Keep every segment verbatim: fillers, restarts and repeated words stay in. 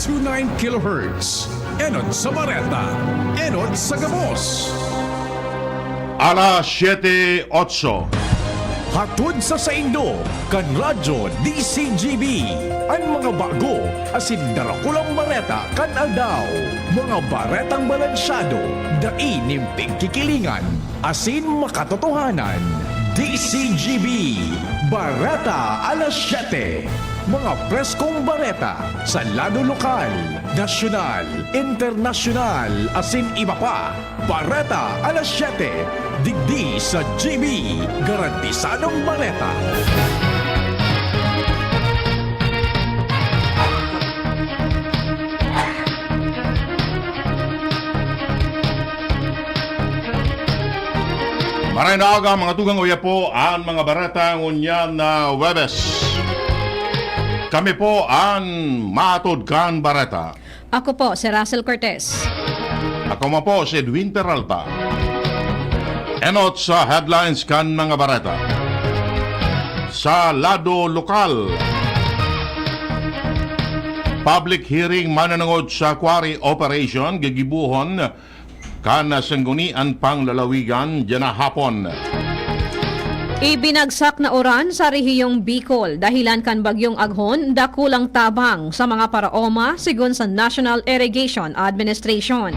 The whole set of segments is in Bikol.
two nine kilohertz. Enot sa Bareta, enot sa gabos. Alas siyete otso. Hatod sa saindo, kan Radyo D C G B, an mga bago asin darakulang bareta kan aldaw. Mga baretang balansyado, dai nin pigkikilingan, asin makatotohanan. D C G B, Bareta alas siyete. Mga preskong bareta sa lado lokal, nasyonal, internasyonal, asin iba pa. Bareta alas siyete, digdi sa G B, garantisadong bareta. Maray na aga, mga tugang, uya po an mga bareta ngunyan na Huwebes. Kami po an mahatod kan bareta. Ako po si Russell Cortez. Ako man po si Edwin Peralta. Enot sa headlines kan mga bareta. Sa lado lokal, public hearing mananangod sa quarry operation gigibohon kan Sangguniang Panglalawigan diyan na hapon. Ibinagsak na uran sa rehiyong Bicol dahilan kan Bagyong Aghon, dakulang tabang sa mga paraoma, sigon sa National Irrigation Administration.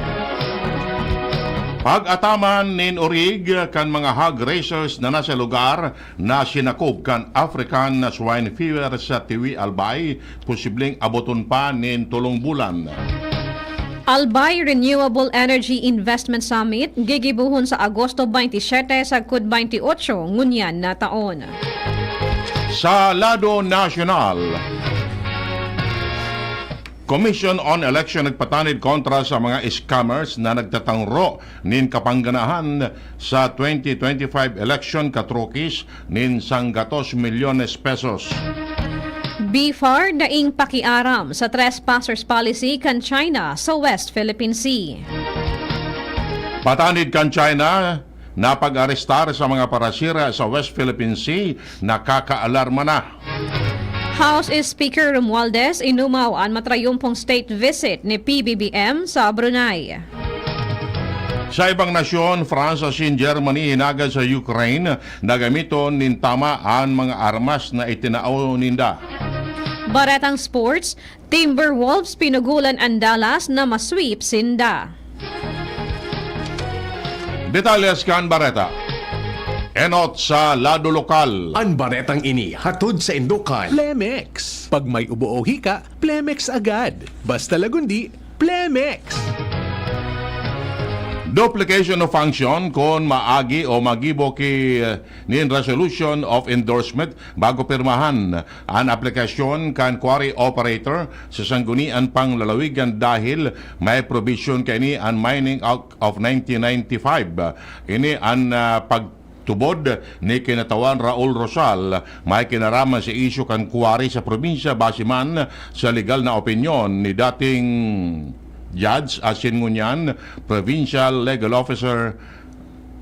Pag-ataman nin orig kan mga hog raisers na nasa lugar na sinakob kan African Swine Fever sa Tiwi, Albay, posibleng aboton pa nin tolong bulan. Albay Renewable Energy Investment Summit gigibohon sa Agosto twenty-seven sagkod twenty-eight ngunyan na taon. Sa lado nasyonal, Commission on Election nagpatanid kontra sa mga scammers na nagtatangro nin kapangganahan sa twenty twenty-five election, katrokis nin sanggatos milyones pesos. BFAR daing pakiaram sa trespassers policy kan China sa West Philippine Sea. Patanid kan China na pag-arestar sa mga parasira sa West Philippine Sea, nakakaalarma na. House Speaker Romualdez inumaw an matrayumpong state visit ni P B B M sa Brunei. Sa ibang nasyon, France asin Germany hinagad sa Ukraine na gamiton nin tama an mga armas na itinao ninda. Baretang sports, Timberwolves pinugulan an Dallas na ma-sweep sinda. Detalles kan bareta. Enot sa lado lokal. An baretang ini hatod saindo kan Plemex. Pag may ubo o hika, Plemex agad. Basta lagundi, Plemex. Duplication of function, kun maagi o magibo ki, nin resolution of endorsement bago pirmahan an aplikasyon kan quarry operator sa Sangguniang Panglalawigan, dahil may provision kaini an Mining Act of nineteen ninety-five. Ini an, ah, pagtubod ni Kinatawan Raul Rosal, may kinaraman sa isyu kan quarry sa probinsya, base man sa legal na opinyon ni dating judge asin ngunyan provincial legal officer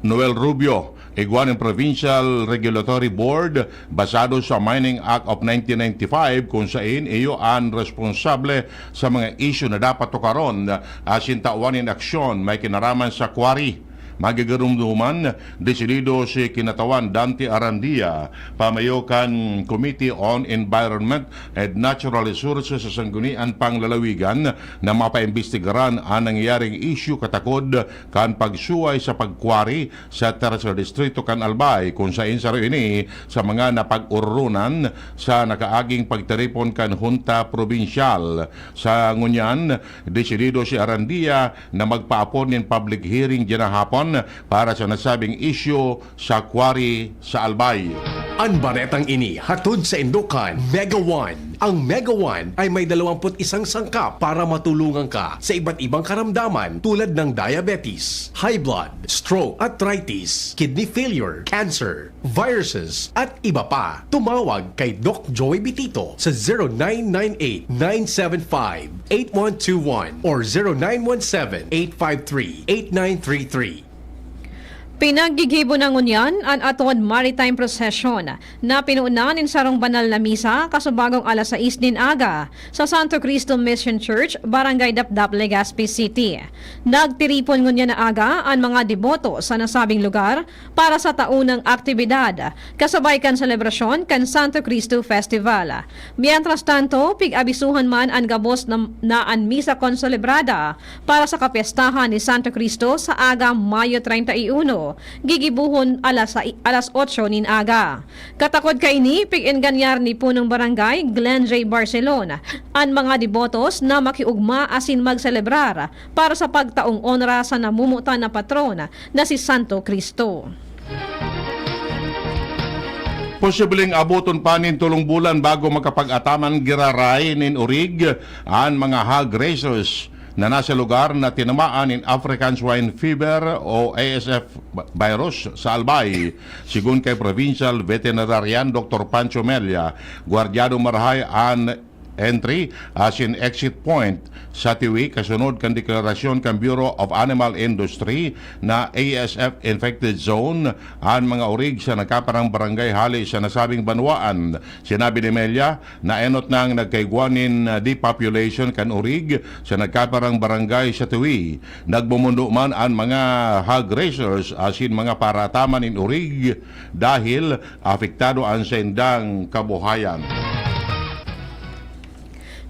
Noel Rubio, igwa nin Provincial Regulatory Board, basado sa Mining Act of nineteen ninety-five, kun sain iyo an responsable sa mga isyu na dapat tukaron asin tawan nin aksyon may kinaraman sa quarry. Magigirumduman, desidido si Kinatawan Dante Arandia, pamayo kan Committee on Environment and Natural Resources sa Sangguniang Panglalawigan, na mapaimbestigaran an nangyayaring isyu katakod kan pagsuway sa pagkwari sa Tercer Distrito kan Albay, kun sain saro ini sa mga napag-ororonan sa nakaaging pagtiripon kan Hunta Probinsyal. Sa ngunyan, desidido si Arandia na magpaapod nin public hearing diyan na hapon para sa nasabing isyu sa quarry sa Albay. An baretang ini hatod saindo kan Mega One. Ang Mega One ay may dalawampu't isang sangkap para matulungan ka sa iba't ibang karamdaman, tulad ng diabetes, high blood, stroke, arthritis, kidney failure, cancer, viruses, at iba pa. Tumawag kay Doc Joy Bitito sa zero nine nine eight, nine seven five, eight one two one or zero nine one seven, eight five three, eight nine three three. Pinaggigibo na ngunyan an Atod Maritime Procession na pinuuna nin sarong banal na misa kasubagong alas sais nin aga sa Santo Cristo Mission Church, Barangay Dapdap, Legazpi City. Nagtiripon ngunyan na aga an mga deboto sa nasabing lugar para sa taunang aktibidad, kasabay kan selebrasyon kan Santo Cristo Festival. Mientras tanto, pig-abisuhan man an gabos na, na an misa konselebrada para sa kapyestahan ni Santo Cristo sa aga, Mayo treinta y uno, gigibohon alas sai-, alas otso nin aga. Katakod kaini, pig-engganyar ni Punong Barangay Glenn J. Barcelon an mga debotos na makiugma asin magselebrar para sa pagtaong onra sa namumutan na patron na si Santo Cristo. Posibleng aboton pa nin tolong bulan bago makapag-ataman giraray nin orig an mga hog raisers na nasa lugar na tinamaan nin African Swine Fever o A S F virus sa Albay. Sigon kay Provincial Veterinarian Doctor Pancho Mella, gwardyado marahay an entry asin exit point sa Tiwi, kasunod kan deklarasyon kan Bureau of Animal Industry na A S F infected zone an mga orig sa nagkaparang barangay hale sa nasabing banwaan. Sinabi ni Mella na enot nang nagkaigwa nin, ah, depopulation kan orig sa nagkaparang barangay sa Tiwi. Nagmumundo man an mga hog raisers asin mga parataman nin orig dahil apektado an saindang kabuhayan.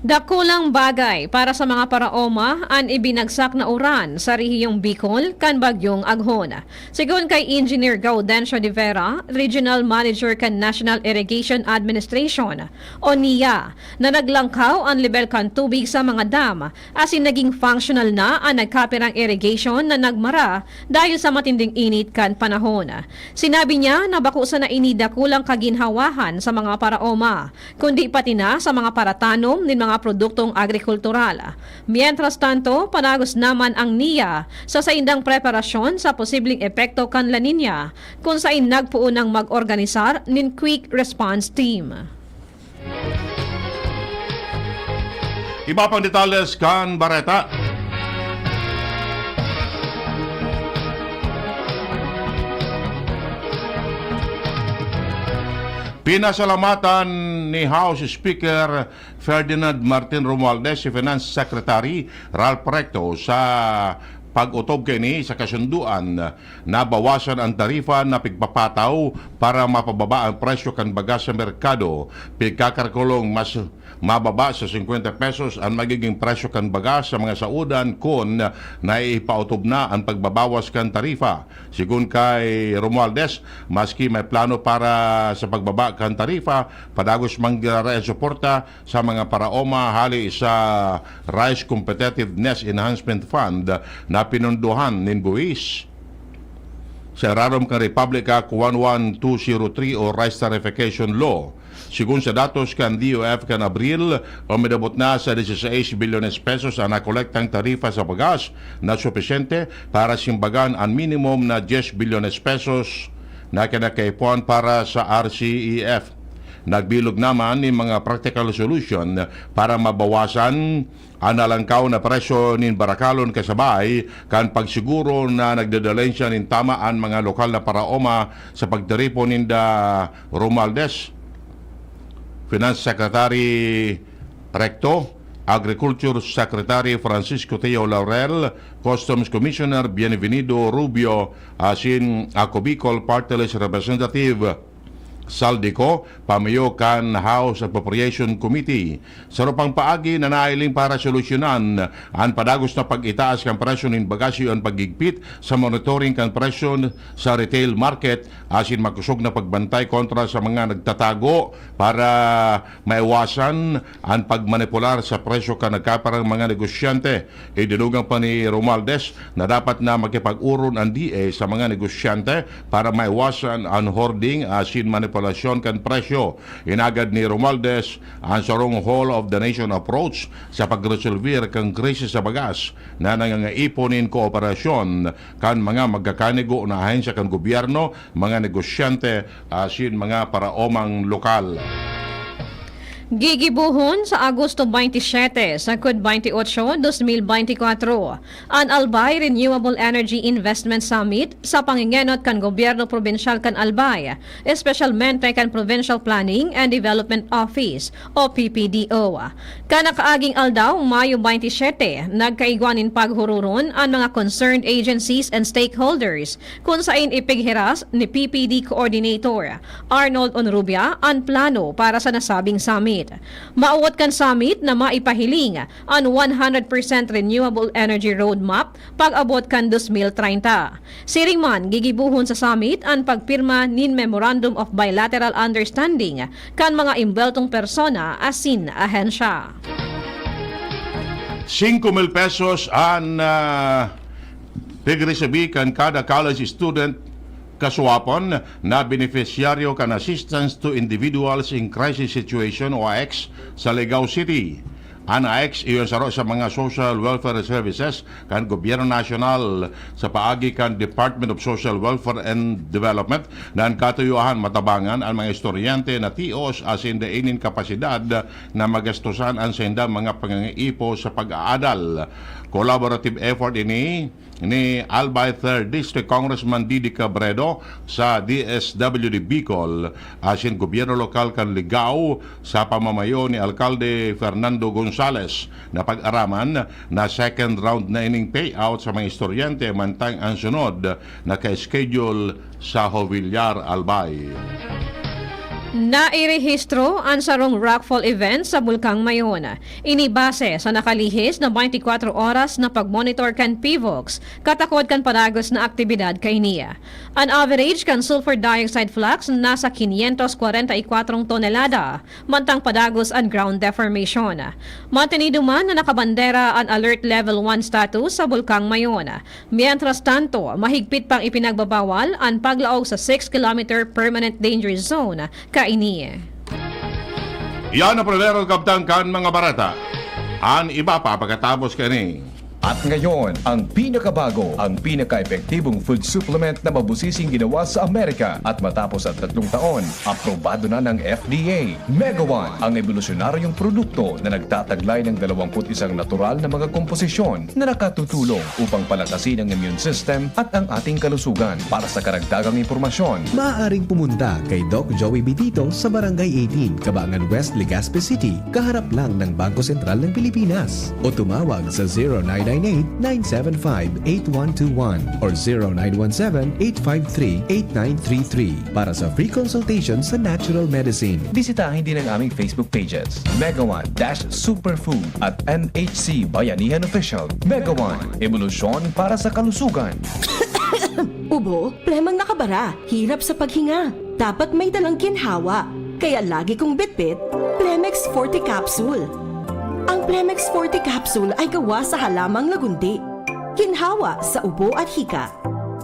Dakulang bagay para sa mga paraoma an ibinagsak na uran sa rehiyong Bicol kan Bagyong Aghon. Sigon kay Engineer Gaudencio de Vera, Regional Manager kan National Irrigation Administration o NIA, na naglangkaw an lebel kan tubig sa mga dam, asin naging functional na an nagkapirang irrigation na nagmara dahil sa matinding init kan panahon. Sinabi niya na bako sana ini dakulang kaginhawahan sa mga paraoma, kundi pati na sa mga paratanom nin mga produktong agrikultural. Mientras tanto, panagos naman ang NIA sa saindang preparasyon sa posibleng epekto kan La Niña, kun sain nagpoon nang mag-organisar nin quick response team. Iba pang detalles kan bareta. Pinasalamatan ni House Speaker Ferdinand Martin Romualdez si Finance Secretary Ralph Recto sa pag-otob kaini sa kasundoan na bawasan an tarifa na pigpapataw para mapababa an presyo kan bagas sa merkado. Pigkakalkulong mas mababa sa singkwenta pesos an magiging presyo kan bagas sa mga saodan kun naipaotob na an pagbabawas kan tarifa. Sigon kay Romualdez, maski may plano para sa pagbaba kan tarifa, padagos man giraray an suporta sa mga paraoma hale sa Rice Competitiveness Enhancement Fund na pinondohan nin buhis sa irarom kan Republic Act one one two zero three o Rice Tariffication Law. Sigon sa datos kan D O F kan Abril, umidabot na sa dieciséis bilyones pesos an nakolektang tarifa sa bagas na supisyente para simbagan an minimum na dies bilyones pesos na kinakaipuhan para sa R C E F. Nagbilog naman nin mga practical solution para mabawasan an nalangkaw na presyo nin barakalon kasabay kan pagsiguro na nagdadalensya nin tama an mga lokal na paraoma sa pagtiripon ninda. Romualdez, Finance Secretary Recto, Agriculture Secretary Francisco Teo Laurel, Customs Commissioner Bienvenido Rubio, asin Ako Bicol Party List Representative Saldico, pamayo kan House Appropriation Committee. Saro pang paagi na nahiling para solusyonan an padagos na pag-itaas kan presyo nin bagas iyo an paghigpit sa monitoring kan presyo sa retail market asin makosog na pagbantay kontra sa mga nagtatago para maiwasan an pagmanipular sa presyo kan nagkaparang mga negosyante. Idinugang pa ni Romualdez na dapat na makipag-oron an D A sa mga negosyante para maiwasan an hoarding asin manipulasyon kan presyo. Inagad ni Romualdez an sarong whole of the nation approach sa pagresolbir kan krisis sa bagas na nangangaipon nin kooperasyon kan mga magkakanigo na ahensya kan gobyerno, mga negosyante asin mga paraomang lokal. Gigibohon sa Agosto twenty-seven sagkod twenty-eight, dos mil beintikwatro, an Albay Renewable Energy Investment Summit sa pangengenot kan Gobyerno Probinsyal kan Albay, espesyalmente kan Provincial Planning and Development Office o P P D O. Kan nakaaging aldaw, Mayo twenty-seven, nagkaigwa nin paghururon an mga concerned agencies and stakeholders, kun sain ipighiras ni P P D Coordinator Arnold Onrubia an plano para sa nasabing summit. Maawot kan summit na maipahiling an one hundred percent renewable energy roadmap pag-abot kan dos mil treinta. Siring man, gigibohon sa summit an pagpirma nin Memorandum of Bilateral Understanding kan mga imbweltong persona asin ahensya. Singko mil pesos an, ah, pigresebi kan kada college student kasuwapon na benepisyaryo kan Assistance to Individuals in Crisis Situation o AICS sa Ligao City. An AICS iyo an saro sa mga social welfare services kan gobyerno nasyonal sa paagi kan Department of Social Welfare and Development na an katuyohan matabangan an mga estudyante na tios asin dai nin kapasidad na magastosan an saindang mga pangangaipo sa pag-aadal. Collaborative effort ini ni Albay Third District Congressman Didi Cabredo sa D S W D Bicol asin gobyerno lokal kan Ligao sa pamamayo ni Alkalde Fernando Gonzales na pag-araman na second round na ining payout sa mga estudyante mantang ang sunod naka-schedule sa Jovillar, Albay. Nairehistro an sarong rockfall event sa Bulkang Mayon. Ini base sa nakalihis na twenty-four oras na pagmonitor kan PHIVOLCS katakod kan padagos na aktibidad kaini. An average kan sulfur dioxide flux nasa quinientos kwarenta y kwatro tonelada, mantang padagos an ground deformation. Mantenido man na nakabandera an Alert Level one status sa Bulkang Mayon. Mientras tanto, mahigpit pang ipinagbabawal an paglaog sa six kilometer permanent danger zone kaini. Yan ang primero kabtang kan mga bareta. An iba pa pagkatapos kaini. At ngayon, ang pinakabago, ang pinaka-epektibong food supplement na mabusising ginawa sa Amerika at matapos ang tatlong taon, aprobado na ng F D A. Mega One, ang ebolusyonaryong produkto na nagtataglay ng dalawampu't isang natural na mga komposisyon na nakatutulong upang palakasin ang immune system at ang ating kalusugan. Para sa karagdagang impormasyon, maaaring pumunta kay Doc Joey Bitito sa Barangay eighteen, Kabangan West, Legazpi City, kaharap lang ng Bangko Sentral ng Pilipinas. O tumawag sa zero nine nine eight, nine seven five, eight one two one or zero nine one seven, eight five three, eight nine three three para sa free consultation sa natural medicine. Bisitahin din ang aming Facebook pages, Mega One dash Superfood at M H C Bayanihan Official. Mega One, ebolusyon para sa kalusugan. Ubo, plemang nakabara, hirap sa paghinga. Dapat may dalang ginhawa. Kaya lagi kong bitbit, Plemex Forte Capsule. Ang Plemex Forte Capsule ay gawa sa halamang lagundi. Ginhawa sa ubo at hika.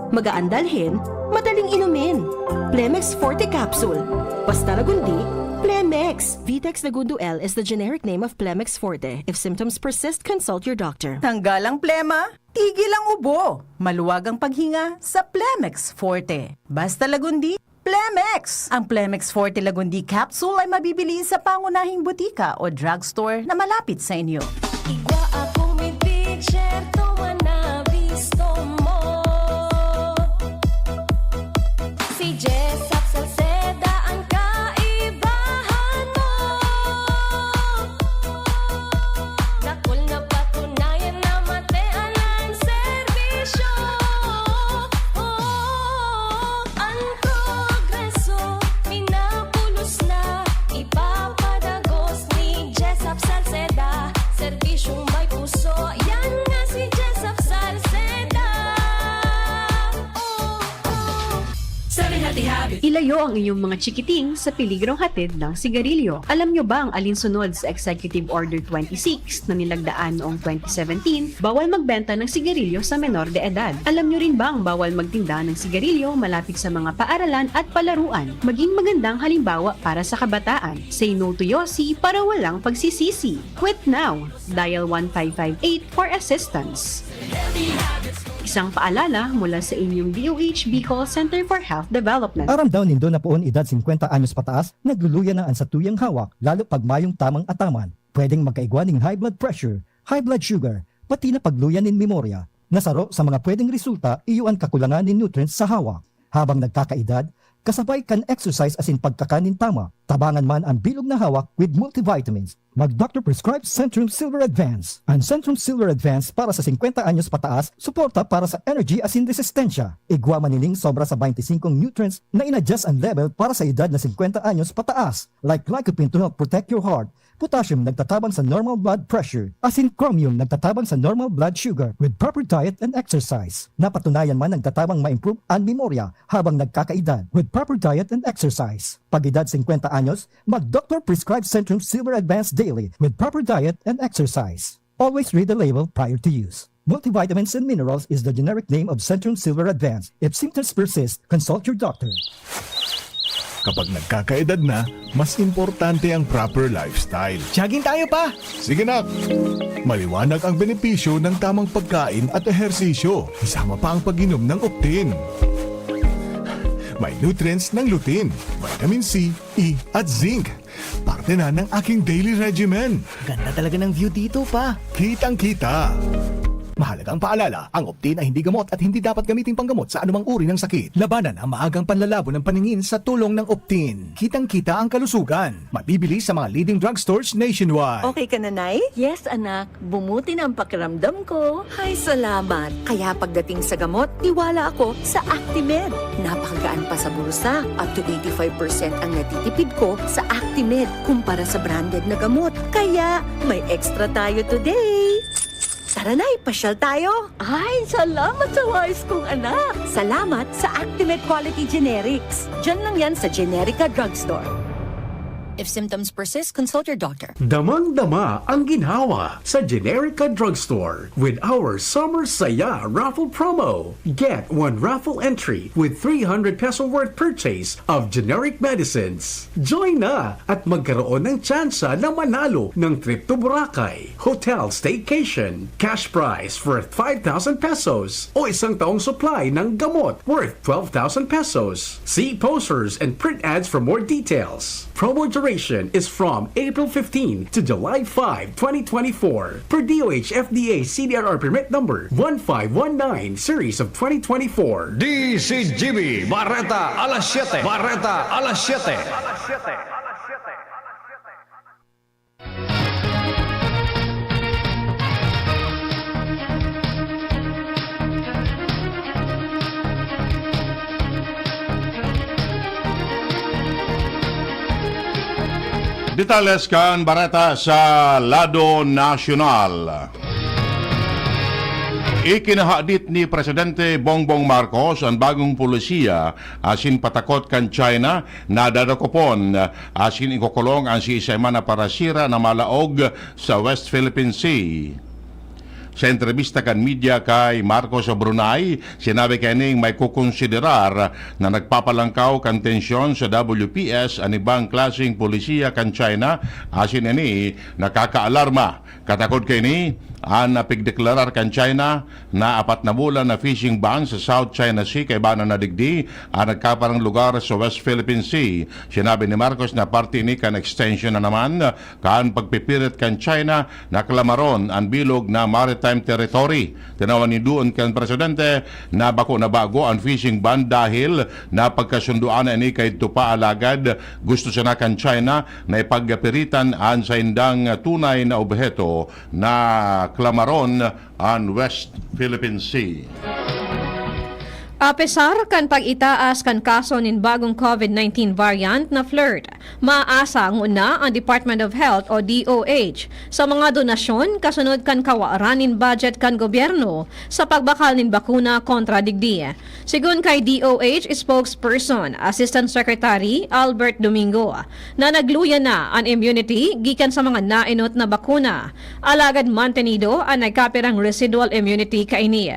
Magaan dalhin, madaling inumin. Plemex Forte Capsule. Basta lagundi, Plemex. Vitex Lagundo L is the generic name of Plemex Forte. If symptoms persist, consult your doctor. Tanggal ang plema, tigil ang ubo. Maluwag ang paghinga sa Plemex Forte. Basta lagundi, Plemex! Ang Plemex Forte Lagundi Capsule ay mabibili sa pangunahing butika o drugstore na malapit sa inyo. Igwa akong mipicture, tuman na bisto mo. Si Jessop Salceda ang kaibahan mo. Dakul na patunayan na matean ang serbisyo. Oh, ang progreso, minapulos na, ipapadagos ni Jessop Salceda. Serbisyong may puso, yan nga si Jessop Salceda. Oh, oh. Seven Healthy Habits. Ilayo ang inyong mga chikiting sa peligrong hatid ng sigarilyo. Alam nyo ba ang alinsunod sa Executive Order twenty-six na nilagdaan noong twenty seventeen? Bawal magbenta ng sigarilyo sa menor de edad. Alam nyo rin bang bawal magtinda ng sigarilyo malapit sa mga paaralan at palaruan? Maging magandang halimbawa para sa kabataan. Say no to Yossi para walang pagsisisi. Quit now! Dial one five five eight for assistance. Isang paalala mula sa inyong D O H Bicol Center for Health Development. Aram daw nindo na poon edad singkwenta anyos pataas, nagluluya na an satuyang hawak, lalo pag mayong tamang ataman. Pwedeng magkaigwa nin high blood pressure, high blood sugar, pati na pagluya nin memorya. Na saro sa mga pwedeng resulta, iyo an kakulangan nin nutrients sa hawak. Habang nagkakaedad, kasabay kan exercise asin pagkakan nin tama, tabangan man an bilog na hawak with multivitamins. Mag-doctor prescribe Centrum Silver Advance. An Centrum Silver Advance para sa singkwenta anyos pataas, suporta para sa energy asin resistensya. Igwa man nining sobra sa baynte singkong nutrients na in-adjust an level para sa edad na singkwenta anyos pataas, like lycopene to help protect your heart, potassium nagtatabang sa normal blood pressure, asin chromium nagtatabang sa normal blood sugar with proper diet and exercise. Napatunayan man nagtatabang ma-improve an memorya habang nagkakaedad with proper diet and exercise. Pag-edad singkwenta anyos, mag-doctor prescribe Centrum Silver Advance Daily with proper diet and exercise. Always read the label prior to use. Multivitamins and minerals is the generic name of Centrum Silver Advance. If symptoms persist, consult your doctor. Kapag nagkakaedad na, mas importante ang proper lifestyle. Jogging tayo, pa! Sige, nak! Maliwanag ang benepisyo ng tamang pagkain at ehersisyo, kasama pa ang pag-inom ng Optin. May nutrients ng lutein, vitamin C, E, at zinc. Parte na ng aking daily regimen. Ganda talaga ng view dito, pa. Kitang-kita. Mahalagang paalala, ang Optin ay hindi gamot at hindi dapat gamiting panggamot sa anumang uri ng sakit. Labanan ang maagang panlalabo ng paningin sa tulong ng Optin. Kitang-kita ang kalusugan. Mabibili sa mga leading drugstores nationwide. Okay ka na, Nay? Yes, anak. Bumuti na ang pakiramdam ko. Ay, salamat. Kaya pagdating sa gamot, tiwala ako sa Actimed. Napakagaan pa sa bulsa, up to eighty-five percent ang natitipid ko sa Actimed kumpara sa branded na gamot. Kaya may extra tayo today. Tara na, ipasyal tayo. Ay, salamat sa wais kong anak. Salamat sa Actimed Quality Generics. Diyan lang yan sa Generica Drugstore. If symptoms persist, consult your doctor. Damang-dama ang ginhawa sa Generica Drugstore with our Summer Saya Raffle Promo. Get one raffle entry with three hundred peso worth purchase of generic medicines. Join na at magkaroon ng tsansa na manalo ng trip to Boracay, hotel staycation, cash prize worth five thousand pesos, o isang taong supply ng gamot worth twelve thousand pesos. See posters and print ads for more details. Promo duration is from April fifteen to July five, twenty twenty-four, per D O H F D A C D R R permit number one five one nine series of twenty twenty-four. D C G B, Bareta alas siyete. Bareta alas siyete. Detalles kan bareta sa lado nasyonal. Ikinahadit ni Presidente Bongbong Marcos an bagong polisiya asin patakot kan China na dadakopon asin ikokulong an siisay man na parasira na malaog sa West Philippine Sea. Sa entrebista kan media kay Marcos sa Brunei, sinabi kaining may kokonsiderar na nagpapalangkaw kan tensyon sa W P S an ibang klaseng polisiya kan China, asin ini nakakaalarma. Katakod kaini, an napigdeklarar kan China na apat na bulan na fishing ban sa South China Sea kaiba na nadigdi an nagkaparang lugar sa West Philippine Sea. Sinabi ni Marcos na parte ini kan extension na naman kan pagpipilit kan China na klamaron an bilog na maritime territory. Tinawan nidoon kan presidente na bako na bago an fishing ban dahil napagkasundoan na ini kaidto pa, alagad gusto sana kan China na ipagpiritan an saindang tunay na obheto na klamaron an West Philippine Sea. Apesar kan pag-itaas kan kaso nin bagong COVID nineteen variant na flirt, maasa ngona an Department of Health o D O H sa mga donasyon kasunod kan kawaran nin budget kan gobyerno sa pagbakal nin bakuna kontra digdi. Sigon kay D O H spokesperson, Assistant Secretary Albert Domingo, na nagluya na an immunity gikan sa mga naenot na bakuna, alagad mantenido an nagkapirang residual immunity kaini.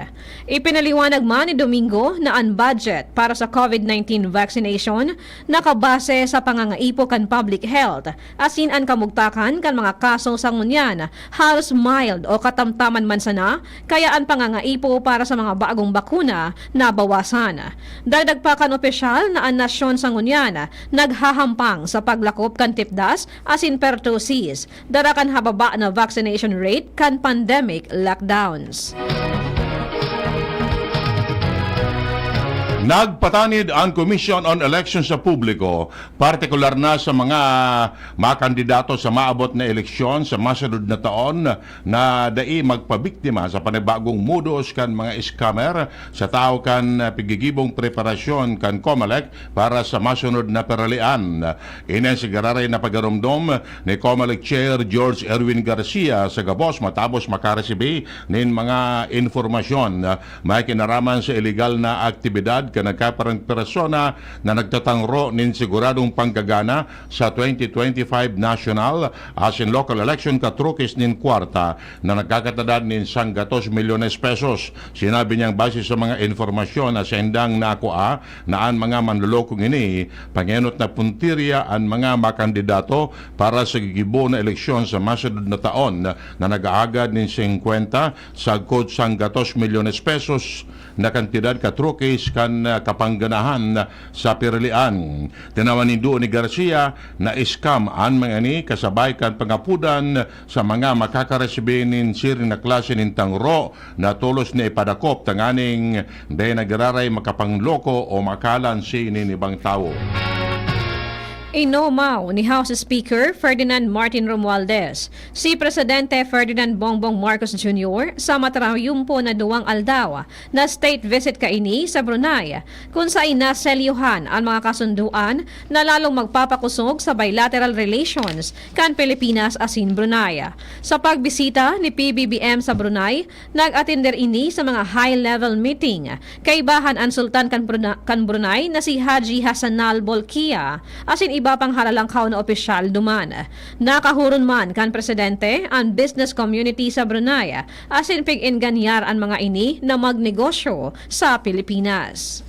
Ipinaliwanag man ni Domingo na an budget para sa COVID nineteen vaccination nakabase sa pangangaipo kan public health, asin an kamugtakan kan mga kaso sa ngunyan haros mild o katamtaman man sana, kaya an pangangaipo para sa mga bagong bakuna nabawasan. Dagdag pa kan opisyal na an nasyon sa ngunyan naghahampang sa paglakop kan tipdas asin pertussis, dara kan hababa na vaccination rate kan pandemic lockdowns. Nagpatanid an Commission on Elections sa publiko, partikular na sa mga makandidato sa maabot na eleksyon sa masunod na taon, na dai magpabiktima sa panibagong modus kan mga scammer sa tahaw kan pigigibong preparasyon kan COMELEC para sa masunod na paralian. Ini an sigararay na pagaromdom ni COMELEC Chair George Erwin Garcia sa gabos matapos makaresibi nin mga impormasyon may kinaraman sa ilegal na aktibidad kan nagkaparang persona na nagtatangro nin siguradong panggagana sa twenty twenty-five national asin local election katrukis nin kwarta na nagkakatadad nin sanggatos milyones pesos. Sinabi niyang base sa mga impormasyon na saindang nakua, na an mga manlolokong ini, pangenot na puntirya an mga makandidato para sa gigibo na eleksyon sa masunod na taon na nag-aagad nin singkwenta sagkod sanggatos milyones pesos na kantidad katrukis kan, ah, kapangganahan sa piralian. Tinawan nin duo ni Garcia na scam an mga ini kasabay kan pangapudan sa mga makakaresibi nin siring na klase nin tangro na tolos na ipadakop tanganing dai nagiraray makapangloko o makalan sining ibang tawo. Inomaw ni House Speaker Ferdinand Martin Romualdez si Presidente Ferdinand Bongbong Marcos Junior sa matarayumpo na duwang aldaw na state visit kaini sa Brunei, kun saen naselyuhan an mga kasundoan na lalong magpapakosog sa bilateral relations kan Pilipinas asin Brunei. Sa pagbisita ni P B B M sa Brunei, nag-atender ini sa mga high-level meeting. Kaibahan an Sultan kan Bruna-, kan Brunei na si Haji Hassanal Bolkiah asin iba pang halalangkaw na opisyal duman. Nakahuron man kan presidente an business community sa Brunei asin pig-enganyar an mga ini na magnegosyo sa Pilipinas.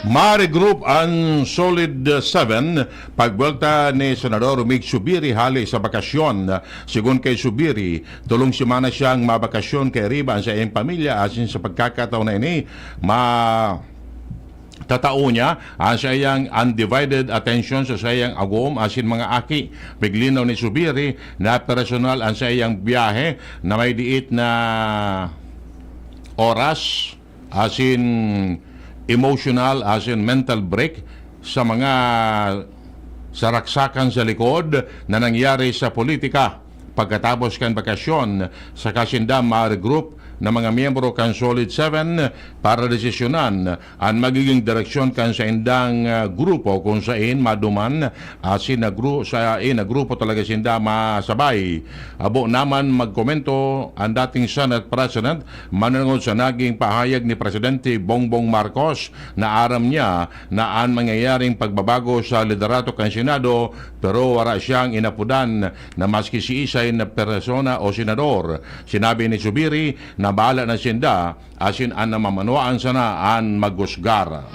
Ma-regroup an Solid Seven pagbuwelta ni Senador Mig Zubiri hale sa bakasyon. Segun kay Zubiri, tolong semana siyang mabakasyon kairiba an saiyang pamilya asin sa pagkakataon na ini, ma- tatao niya an saiyang undivided attention sa saiyang agom asin mga aki. Piglinaw ni Zubiri na personal an saiyang biyahe na may diit na oras asin emotional asin mental break sa mga saraksakan sa likod na nangyari sa politika. Pagkatapos kan bakasyon, saka sinda ma-regroup na mga miyembro kan Solid Seven para desisyonan an magiging direksyon kan saindang, ah, grupo, kun saen maduman asin na gru-, saen na grupo talaga sinda masabay. Abo naman magkomento an dating Senate President manongod sa naging pahayag ni Presidente Bongbong Marcos na aram niya na an mangyayaring pagbabago sa liderato kan Senado, pero wara siyang inapodan na maski siisay na persona o senador. Sinabi ni Zubiri na bahala na sinda asin an namamanwaan sana an maghusgar.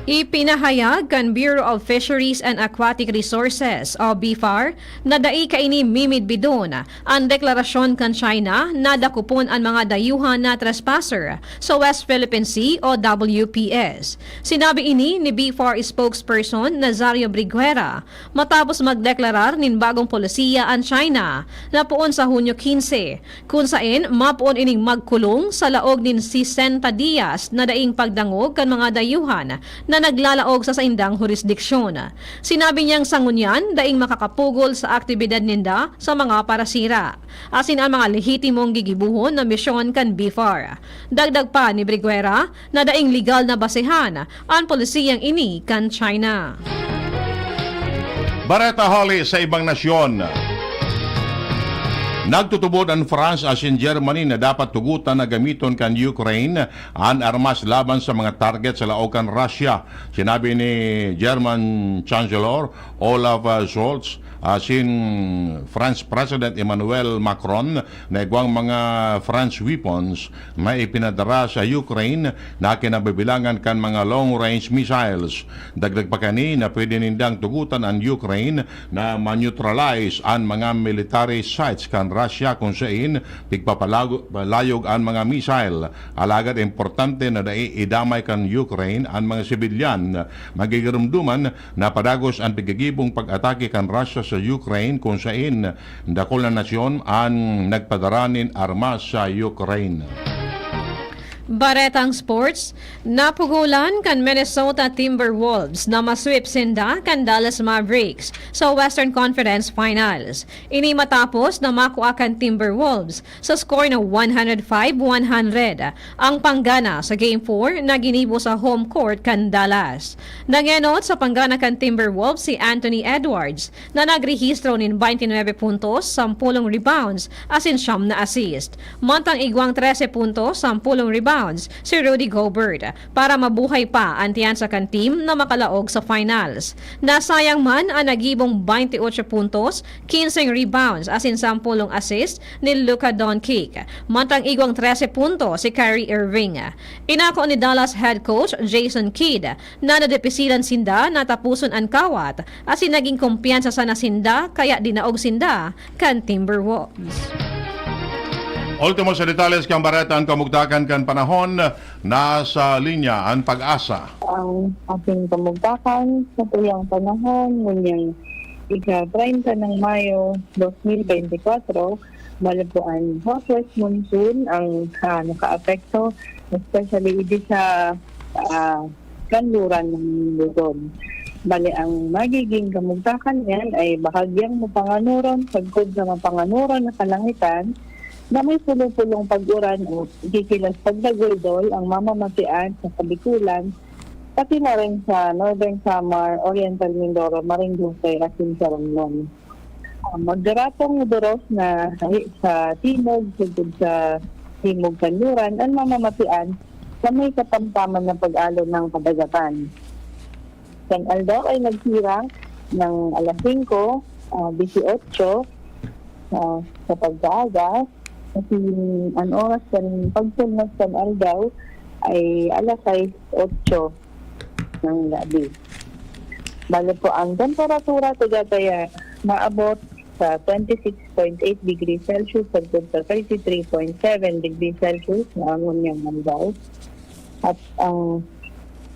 Ipinahayag kan Bureau of Fisheries and Aquatic Resources o BFAR na dai kaini mimidbidon an deklarasyon kan China na dakopon an mga dayuhan na trespasser sa West Philippine Sea o W P S. Sinabi ini ni BFAR spokesperson Nazario Briguera matapos magdeklarar nin bagong polisiya an China na poon sa Hunyo quince, kun saen mapoon ining magkulong sa laog nin sesenta dias na daing pagdangog kan mga dayuhan na naglalaog sa saindang hurisdiksyon. Sinabi niyang sa ngunyan daing makakapugol sa aktibidad ninda sa mga parasira, asin an mga lehitimong gigibohon na misyon kan BFAR. Dagdag pa ni Briguera na daing legal na basehan an polisiyang ini kan China. Bareta hali sa ibang nasyon. Nagtutubod an France asin Germany na dapat tugotan na gamiton kan Ukraine an armas laban sa mga target sa laog kan Russia. Sinabi ni German Chancellor Olaf, ah, Scholz asin French President Emmanuel Macron na igwang mga French weapons na ipinadara sa Ukraine na kinabibilangan kan mga long-range missiles. Dagdag pa kani na pwede nindang tugotan an Ukraine na ma-neutralize an mga military sites kan Russia, kun sain pigpapalayog an mga missile. Alagad importante na dai idamay kan Ukraine an mga sibilyan. Magigirumduman na padagos an pigigibong pag-atake kan Russia sa Ukraine, kun sain dakul na nasyon an nagpadara nin armas sa Ukraine. Baretang sports, napugulan kan Minnesota Timberwolves na masweep sinda kan Dallas Mavericks sa Western Conference Finals. Ini matapos na makua kan Timberwolves sa score na one hundred five one hundred ang panggana sa Game four na ginibo sa home court kan Dallas. Nangenot sa panggana kan Timberwolves si Anthony Edwards na nagrehistro nin twenty-nine puntos, sampulong rebounds, asin siyam na assist. Mantang igwang trese puntos, sampulong rebounds si Rudy Gobert para mabuhay pa an tiyansa kan team na makalaog sa finals. Nasayang man an nagibong twenty-eight puntos, kinseng rebounds asin sampulong assist ni Luka Doncic. Mantang igwang trese puntos si Kyrie Irving. Inako ni Dallas head coach Jason Kidd na nadipisilan sinda na tapuson an kawat asin naging kumpiyansa sana sinda kaya dinaog sinda kan Timberwolves. Ultimo sa detalles kan bareta, an kamugtakan kan panahon, nasa linya an PAGASA. Ang ating kamugtakan sa tuyang panahon, ngunyan ika-treinta ng Mayo dos mil beintikwatro, bale po an southwest monsoon ang, ah, nakaapekto, especially idi sa, ah, kanluran ng Luzon. Bale, ang magiging kamugtakan niyan ay bahagyang mapanganoron, sagkod sa mapanganoron na kalangitan, na may pulo-pulong pag-uran o kikilas pagdaguldol ang mamamatian sa Kabikulan, pati na rin sa Northern Samar, Oriental Mindoro, Marinduque, asin sa Romblon. Ah, magdaratong duros na tahi sa timog, sugod sa timog kanluran, ang mamamatian sa may katamtaman na pag-alo ng kadagatan. Kan aldaw ay nagsirang ng alas singko, ah, disiotso, ah, sa pagkaaga. Kasi an oras kan pagsulnat kan aldaw ay alas sais otso ng gabi. Bale po, ang temperatura tagataya maabot sa twenty-six point eight degrees Celsius sagkod sa thirty-three point seven degrees Celsius na ngunyan aldaw. At ang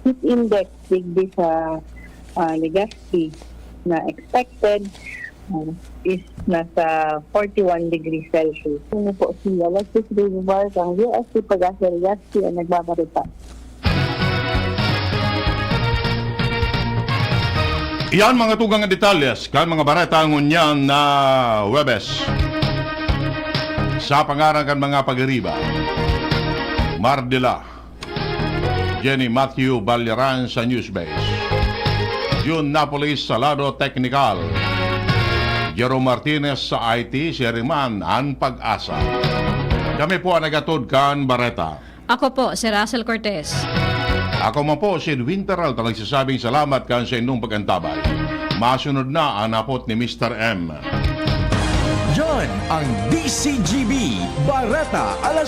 heat index digdi sa, ah, Legazpi na expected, ah, is nasa forty-one degrees Celsius. Ano po, si Alexis Rivivar kang U S C Pag-asa Legazpi ang nagbabarita. Iyan mga tugang na detalles kan mga bareta ngunyan na Huwebes. Sa pangaran kan mga pagiriba, Mardila, Jenny Matthew Baliran sa Newsbase, Jun Napolis sa lado teknikal, Jerome Martinez sa I T, si Riman an Pag-asa. Kami po ang nagatod kan bareta. Ako po, si Russell Cortez. Ako man po, si Edwin Peralta, nagsasabing salamat kan sa inyong pag-antabay. Masunod na ang hapot ni Mister M. Yan ang D C G B, Bareta, alas